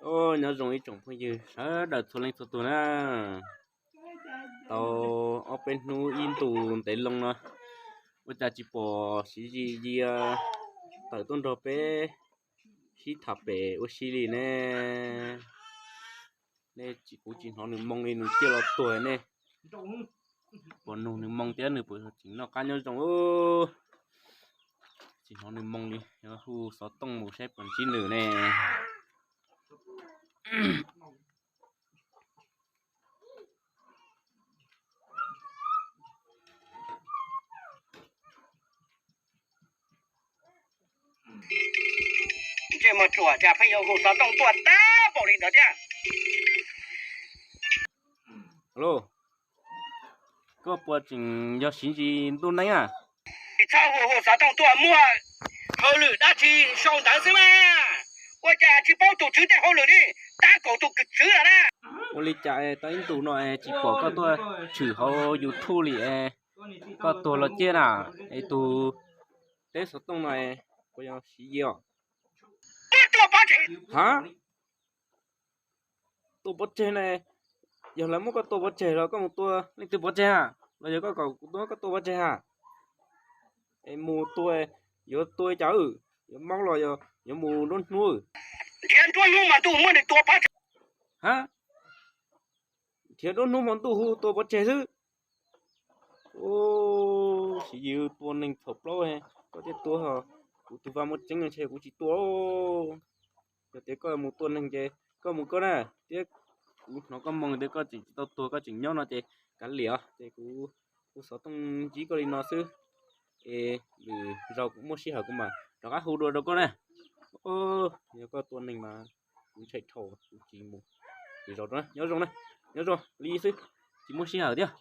Nyob zoo ib tsoom phooj ywg sawv daws txhua leej txhua tus na. Tau ob peb hnub ib ntus ntev loo no, ua cas tsis pom Siv Yis tawm tuaj nrog peb sib tham pem ua si li ne. Nej tsis, kuv tsis hnov nws moo li, nws cia los tuag ne. Puas nug nws moo thiab nws puas tseem noj qab nyob zoo. Tsis hnov nws moo li, hu xov tooj mus saib puas ntsib nws ne. Ntsej muag ruam cas pheej yuav hu xov tooj tuaj tag npaum li ntawd thiab. Alo, koj puas tseem yog Siv Yis ntuj neeb a? Tsis txhob hu hu xov tooj tuaj, muaj hauj lwm dab tsi sau ntawv xwb mas. Ua cas tsis paub tus tswv tej hauj lwm li, tab kaum tus tswv lawm na. Ua li cas tau ib ntus no es tsis pom koj tuaj tshwm hauv YouTube li es koj tuag los ciaj na, es tus teb xov tooj no es puas yog Siv Yis os? Hab, tua pov tseg na. Yog lawv muab koj tua pov tseg los koj mus tua leej twg pov tseg a? Los yog koj kom kuv tua, koj tua pov tseg a? Es mus tua, yuav tua cas, yuav maub los yog yuav mus nruab hnub? Nrhiav nruab hnub hmo ntuj muab nws tua pov tseg. Hab, nrhiav nruab hnub hmo ntuj hu tua pov tseg xwb. Siv Yis tua neeg txhaum plaub, koj thiaj tua, kuv tus vaj muaj tseeb ntshe kuv tsis tua. Yog tias koj mus tua neeg ces koj mus koj na, thiab kuv hnov koj moo tias koj tseem tsis tau tuag, koj tseem nyob no ces kav liam os, ces kuv hu xov tooj ntsib koj li no xwb. Es lwm zaus kuv muaj sij hawm kuv mam rov qab hu dua rau koj na. Yog koj tua neeg mas kuv ntshai dhau, kuv tsis mus. Lwm zaus, nyob zoo na, nyob zoo li xwb, tsis muaj sij hawm thiab.